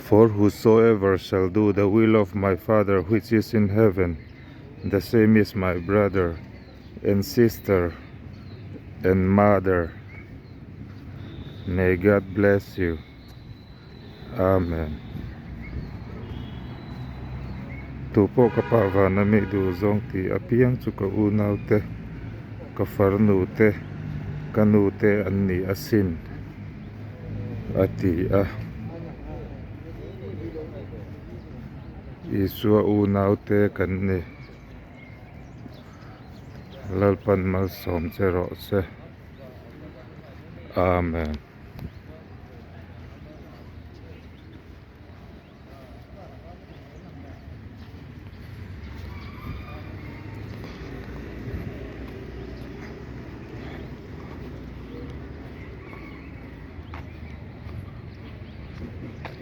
For whosoever shall do the will of my Father which is in heaven, the same is my brother and sister and mother. May God bless you. Amen. Tupawh ka pa vana mi duh zawng tih apiang chu ka unau te, ka farnu te, ka nu te an ni asin, a ti a. Isua unau te kan ni. Lalpan malsawm che rawh se. Amen.